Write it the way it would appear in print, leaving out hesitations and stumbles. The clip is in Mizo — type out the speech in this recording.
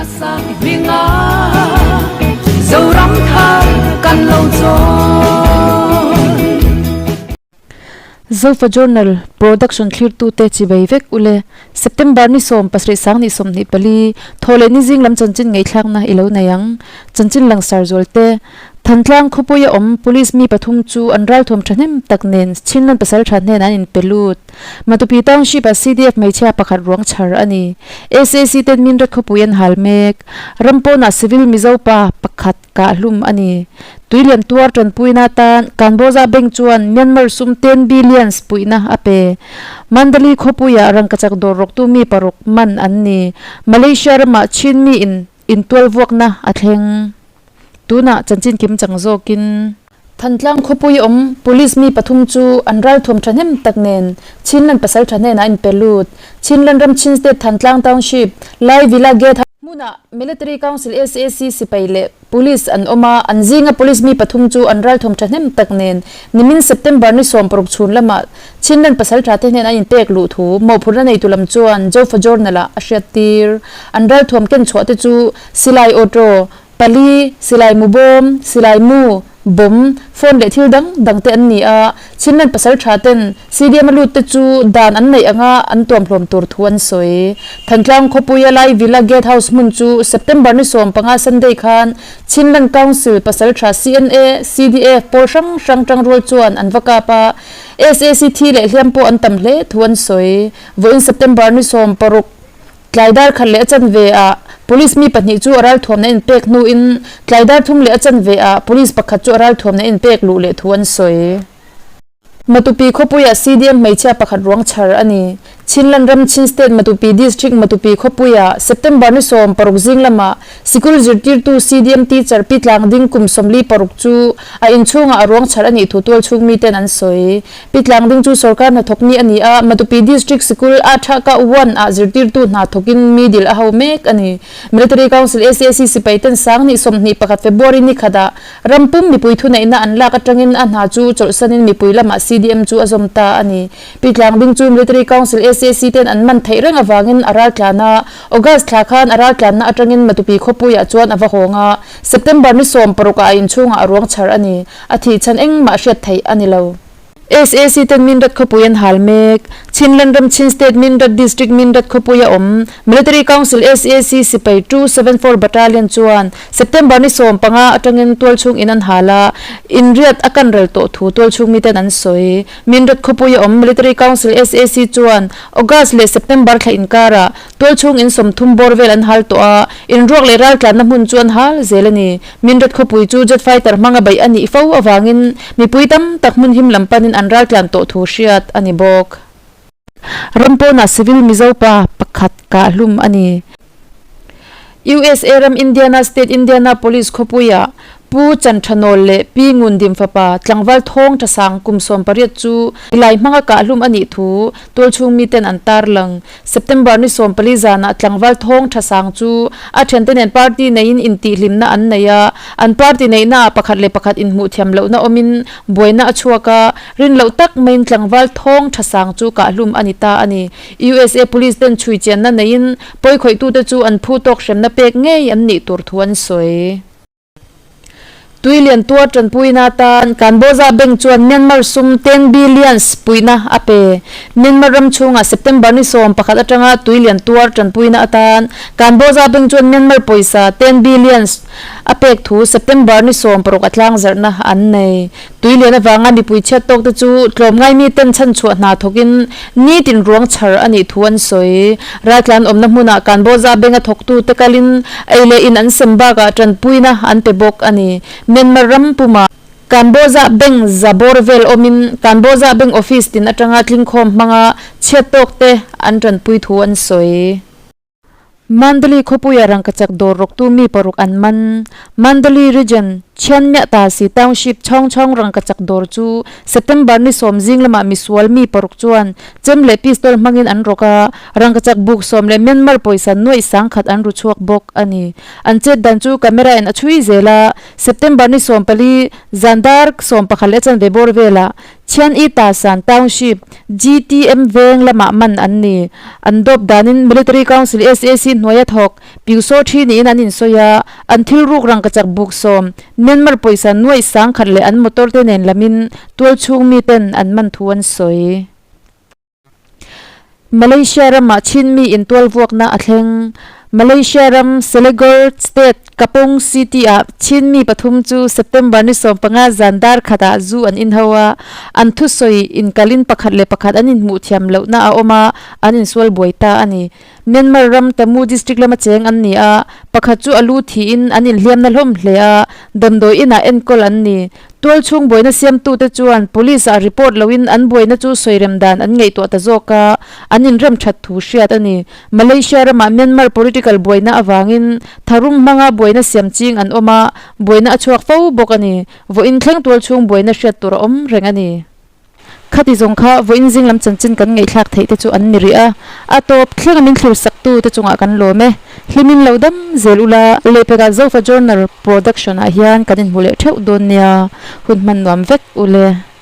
sang hminga Zoram thar kan lo chawn. Zofa Journal Production thlirtute chibei vek ule. September ni 17 sang ni 24 thaw leh ni zing lam chanchin ngaihthlakna i lo nei ang. Chanchin langsar zualte Thantlang khawpuia awm Police mi pathum chu an ralthuam thahnem tak nen Chinland pasaltha hnenah an inpe lut. Matupi Township ah CDF hmeichhia pakhat ruang chhar a ni. SAC ten Minrat khawpui an hal mek. Ram pawnah civil Mizo pa pakhat kahhlum a ni. Tuilian tuar tanpuina atan Kanbawza Bank chuan Myanmar sum 10 billions puihna a pe. Mandalay khawpuiah rangkachak dawr rawktu mi paruk man an ni. Malaysia ramah Chin mi in intualvuakna a thleng. Tunah chanchin kim chang zawkin. Thantlang khawpui awm Police mi pathum chu an ralthuam thahnem tak nen Chinland pasal tha hnenah an inpe lut. Chinland ram Chin State Thantlang Township, Lai Villa Gate hmunah Military Council SAC sipai leh Police an awm a, an zinga Police mi pathum chu an ralthuam thahnem tak nen nimin September ni 60 chhun lamah Chinland pasal tha te hnenah an inpek luh thu mawhphurhna neitu lam chuan Jofa Journal ah a hriattir. An ralthuam ken chhuah te chu Silai auto, pali, silai mu bawm, silai mu, bawm, phone leh thil dang dang te an ni a, Chinland pasal tha ten CDM a lut te chu dan an neih anga an tuamhlawm tur thu an sawi. Thantlang khawpuia Lai Villa Gate House hmun chu September ni 15 Sunday khan Chinland Council pasal tha CNA, CDF pawl hrang hrang tangrual chuan an va kap a, SAC thi leh hliam pawh an tam hle thu an sawi. Vawiin September ni 16, Tlai dar khat leh a chanve ah police mi pahnih chu a ralthuamna in pek hnuin tlai dar thum leh a chanve ah police pakhat chu a ralthuamna in pek luh leh thu an sawi. Matupi khawpuiah CDM hmeichhia pakhat ruang chhar a ni. Chinland ram Chin State Matupi District Matupi khawpuiah September ni 16 zing lamah sikul zirtirtu CDM teacher Pi Tlang Ding kum 46 chu a inchhungah a ruang chhar a nih thu tualchhung miten an sawi. Pi Tlang Ding chu sorkar hnathawk mi a ni a, Matupi District Sikul a Thaka 1 ah zirtirtu hna thawkin mi dil a ho mek a ni. Military Council SAC sipai ten sang ni 21 February ni khatah rampum mipui thuneihna an lak atangin a hna chu chawlhsanin mipui lamah CDM chu a zawm ta a ni. Pi Tlang Ding chu Military Council SAC ten an man theih reng avangin a raltlan a, August thla khan a raltlanna atangin Matupi khawpuiah chuan a va hawng a, September ni 16 ah a inchhungah a ruang chhar a ni. A thih chhan engmah hriat theih a ni lo. SAC ten Mindat khawpui an hal mek. Chinland ram Chin State Mindat District Mindat khawpui a awm. Military Council SAC sipai 274 Battalion chuan September ni 15 atangin tualchhung in an hal a, inriat a kan rel tawh thu tualchhung miten an sawi. Mindat khawpui a awm Military Council SAC chuan August leh September thla inkarah Tualchhung in 30 bawr vel an hal tawh a, inruak leh raltlanna hmun chu an hal zel a ni. Minrat khawpui chu jet fighter hmanga beih a nih fo avangin mipui tam tak hmun him lam panin an raltlan tawh thu hriat a ni bawk. Ram pawnah civil Mizo pa pakhat kahhlum a ni. USA ram Indiana State Indianapolis khawpuiah Pu Chan Tha Nawl leh Pi Ngun Dim fapa tlangval Thawng Tha Sang kum 18 chu tilai hmanga kahhlum a nih thu tualchhung miten an tarlang. September ni 14 zanah tlangval Thawng Tha Sang chu a thiante nen party neiin intihhlimna an nei a, an party neihnaah pakhat leh pakhat inhmuh thiam lohna awmin buaina a chhuak a, rin loh tak maiin tlangval Thawng Tha Sang chu kahhlum a ni ta a ni. USA Police ten chhui chianna neiin pawikhawih-tute chu an phu tawk hremna pek ngei an nih tur thu an sawi. Tuilian tuar tanpuina atan Kanbawza Bank chuan Myanmar sum 10 billions puihna a pe. Myanmar ram chhungah September ni 11 atanga tuilian tuar tanpuina atan Kanbawza Bank chuan Myanmar pawisa 10 billions a pek thu September ni 16 a tlangzarhna an nei. Tuilian avanga mipui chhiat tawk te chu tlawmngai mi ten chhanchhuah hna thawkin nitin ruang chhar a nih thu an sawi. Raltlan awmna hmunah Kanbawza Bank a thawktu te kalin ei leh in an sem bakah tanpuina an pe bawk a ni. Myanmar ram pumah Kanbawza Bank za bawr vel awmin Kanbawza Bank office tin atanga tlingkhawm hmanga chhiat tawk te an tanpui thu an sawi. Mandalay khawpuia rangkachak dawr rawktu mi paruk an man. Mandalay Region. Chhianmiah ta si Township chhawng chhawng rangkachak dawr chu September ni sawm zing lamah misual mi paruk chuan chem leh pistol hmangin an rawk a, rangkachak buk sawm leh Myanmar pawisa nuaih sangkhat an ru chhuak bawk a ni. An chet dan chu camera in a chhui zel a, September ni 14 zan dar 11 leh chanve bawr velah Chhian I Ta San Township, GTM veng lamah man an ni. An dawp danin Military Council SAC hnuaia thawk Piusaw thi niin an insawi a, an thil ruk rangkachak buk sawm, Myanmar pawisa nuaih sangkhat leh an motor te nen lamin tualchhung miten an man thu an sawi. Malaysia ramah Chinmi intualvuakna a thleng. Malaysia ram Selangor State Kapong City-ah Chinmi pathum chu September ni 15 zan dar khatah zu an inho a, an thusawi inkalin pakhat leh pakhat an inhmuh thiam lohna a awm a, an insual buai ta a ni. Myanmar ram Tamu District lama cheng an ni a, pakhat chu a lu thiin an inhliamna hlawm hle a, damdawi inah enkawl an ni. Tualchhung buaina siamtute chuan Police ah report loin an buaina chu sawirem dan an ngaihtuah ta zawk a, an inrem that thu hriat a ni. Malaysia ramah Myanmar political buaina avangin tharum hmanga buaina siam ching an awm a, buaina a chhuak fo bawk a ni. Vawiin thleng tualchhung buaina hriat tur a awm reng a ni. Khati zawng kha vawiin zing lam chanchin kan ngaihthlak theih te chu an ni rih a, a tawp thlenga min thlir saktu te chungah kan lawm e. Hlimin lo dam zel ula, lehpekah Zofa Journal Production ah hian kan inhmu leh theuh dawn nia, hun hman nuam vek ule.